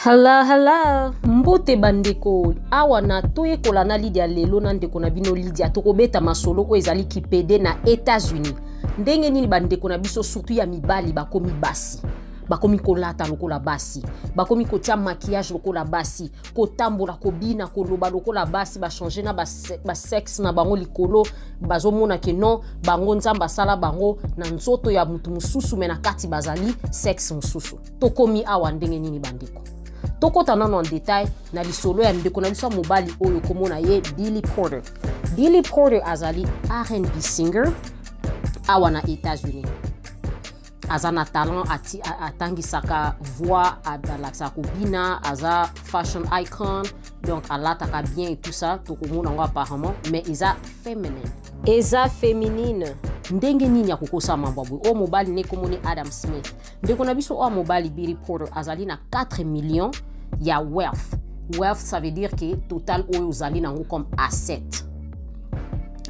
Hello, hello. Mbote bandeko, awa na toyekola na Lydia lelo na ndeko na bino Lydia tokobeta masolo oyo ezali kipede na États-Unis. Ndenge nini bandeko na biso surtout ya mibali bakomi basi? Bakomi kolata lokola basi, bakomi kotia maquillage lokola basi, kotambola, kobina, koloba lokola basi, bachanger na basexe na bango likolo, bazomona ke non, bango Nzambe asala bango na nzoto ya mutu mosusu, me na kati bazali sexe mosusu. Tokomi awa ndenge nini bandeko? Tokota nano en détail na lisolo ya ndeko na biso ya mobali oyo komona ye Billy Porter. Billy Porter azali R&B singer awa na États-Unis. Aza na talent, atangisaka voix, alakisaka kobina, aza fashion icon, donc alataka bien et tout ça, tokomona yango apparemment, mais eza féminine. Eza féminine. Ndenge nini akokosa mambo boye? Oyo mobali ne komoni Adam Smith. Ndeko na biso oyo mobali Billy Porter azali na 4 millions ya wealth. Wealth, ça veut dire que total oyo ozali nango comme asset.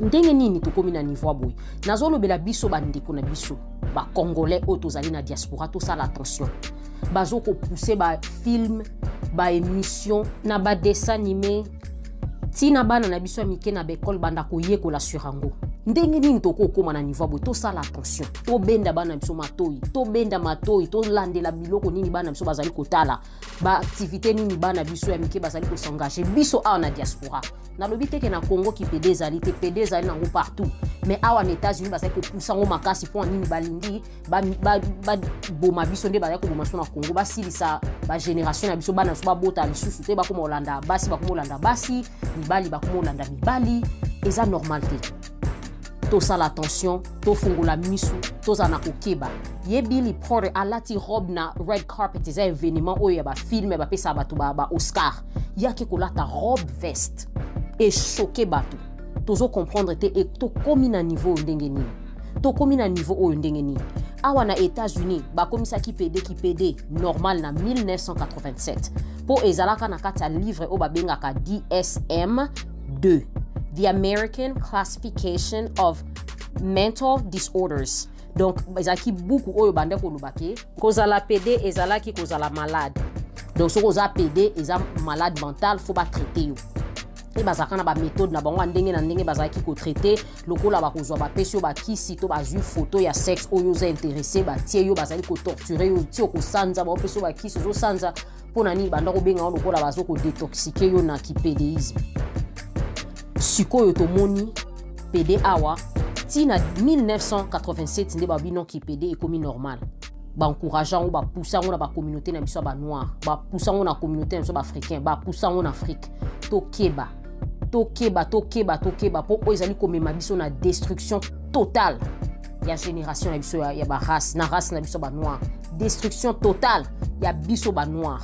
Ndenge nini tokomi na niveau boye? Nazolobela biso bandeko na biso bacongolais oyo tozali na diaspora, tosala attention. Bazokopousser bafilm, baémission na badessin animé, ntina bana na biso ya mike na baekole banda koyekola sur yango. Ndenge nini tokokóma na niveau boye? Tosala attention, tobenda bana na biso matoi, tobenda matoi, tolandela biloko nini bana na biso bazali kotala, baaktivité nini bana biso ya mike bazali kos'engager. Biso awa na diaspora, nalobi teke na Congo kipede ezali te, pede ezali nango partout, mais awa na États-Unis bazali kopusa yango makasi. Mpo nini? Balingi baboma biso nde bazali koboma biso na Congo, basilisa bagénération na biso, bana biso babota lisusu te, bakoma kolanda basi, bakoma kolanda basi, mibali bakoma kolanda mibali. Eza normal te. Tosala attention, tofungola misu, tozala na kokeba. Ye Billy Porter alati robe na red carpet, eza événement oyo ya bafilm bapesaka bato ba Oscar. Yaki kolata robe, veste, echoquer bato. Tozocomprendre te e tokomi na niveau oyo ndenge nini? Tokomi na niveau oyo ndenge nini? Awa na États-Unis bakomisaki pede kipede normal na 1987, mpo ezalaka na kati ya livre oyo babengaka DSM 2, The American Classification of Mental Disorders. Donc ezalaki buku oyo bande koloba ke kozala pede ezalaki kozala malade. Donc soki oza pede, eza malade mental, faut batraiter yo. Mpe bazalaka na baméthode na bango ya ndenge na ndenge bazalaki kotraiter, lokola bakozwa, bapesi yo bakisi to bazwi foto ya sexe oyo oza intéressé, batie yo, bazali kotorturer yo ti okosanza, baopesi yo bakisi, ozosanza. Mpo na nini? Banda kobenga yo lokola bazo kodétoxiquer yo na kipédéisme. Sikoyo tomoni pede awa ntina 1987 nde babino kipede ekomi normal, baencourager yango, bapusa yango na bacommunauté na biso ya banoir, bapusa yango na communauté na biso baafricain, bapusa yango na Afrique. Tokeba, tokeba, tokeba, tokeba, mpo oyo ezali komema biso na destruction totale ya génération na biso ya barace, na race na biso banoir, destruction totale ya biso banoir,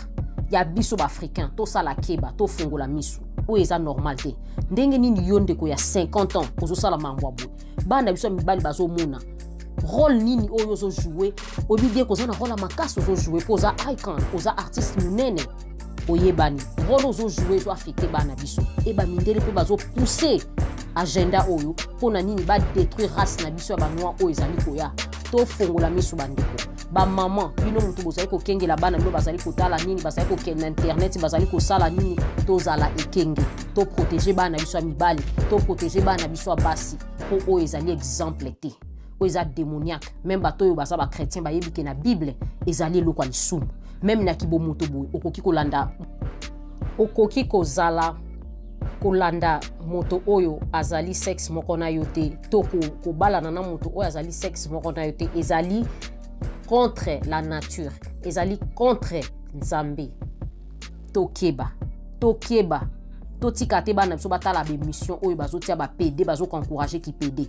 ya biso baafricain. Tosala keba, tofungola miso. Oyo eza normal te. Ndenge nini yo ndeko ya 50 ans ozosala mambo ya boye? Bana biso ya mibali bazomona rôle nini oyo ozojouer? Oyebi bien koza na rôle ya makasi ozojouer, mpo oza icon, oza artiste monene, oyebani. Rôle ozojouer ezoaffecter bana biso. E bamindele mpe bazopousser agenda oyo mpo na nini? Badétruire race na biso ya banoir oyo ezali koya. Tofongola miso, bandeko bamama. Bino moto bozali kokengela bana bino, bazali kotala nini, bazali kokende na internet, bazali kosala nini? Tozala ekenge, toprotéger bana biso ya mibali, toprotéger bana biso ya basi, mpo oyo ezali exemple te, oyo eza démoniaque. Même bato oyo baza bachrétien bayebi ke na Bible ezali eloko ya lisumu. Même na kibomoto boye, okoki kolanda, okoki kozala kolanda moto oyo azali sexe moko na yo te, to kobalana na moto oyo azali sexe moko na yo te. Ezali contre la nature, ezali contre Nzambe. Tokeba, tokeba, totika te bana biso batala baémission oyo bazotia bapede, bazokoencourager kipede.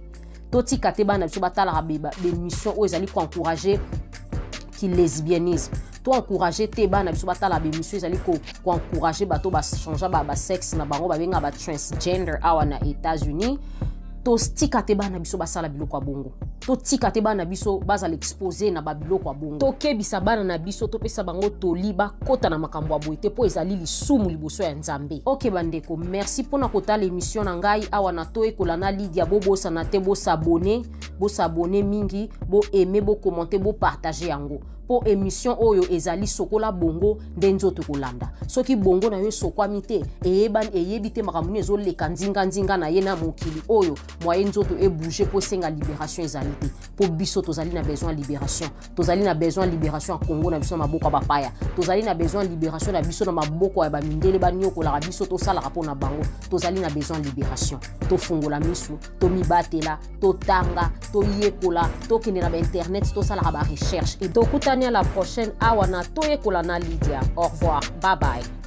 Totika te bana biso batalaka baémission oyo ezali koencourager kilesbianisme. Toencourager te bana biso batala baémission ezali koencourager bato bachanger basexe na bango, babengaka batransgender awa na États-Unis. Totika te bana biso basala biloko ya bongo. Totika te bana biso bazala exposé na babiloko ya bongo. Tokebisa bana na biso, topesa bango toli, bakɔta na makambo ya boye te, mpo ezali lisumu liboso ya Nzambe. Ok bandeko, merci mpona kotala émission na ngai awa na Toyekola na Lydia. Bobosana te bos'abonner, bos'abonner mingi, boaimer, bocommenter, bopartager yango. Mpo émission oyo ezali sokola bongo nde nzoto ekolanda. Soki bongo na yo esokwami te, eyebani eyebi te makambo nini ezoleka nzinganzinga na ye na mokili oyo, moye nzoto ebouge mpo esenga libération ezali te. Mpo biso tozali na besoin libération, tozali na besoin libération ya Congo na biso na maboko ya bapaya, tozali na besoin libération na biso na maboko ya bamindele baniokolaka biso, tosalaka mpo na bango. Tozali na besoin libération. Tofungola misu, tomibatela, totanga, toyekola, tokende na bainternet, tosalaka barecherche. E tokutani à la prochaine awa na Toyekola na Lydia. Au revoir, bye bye.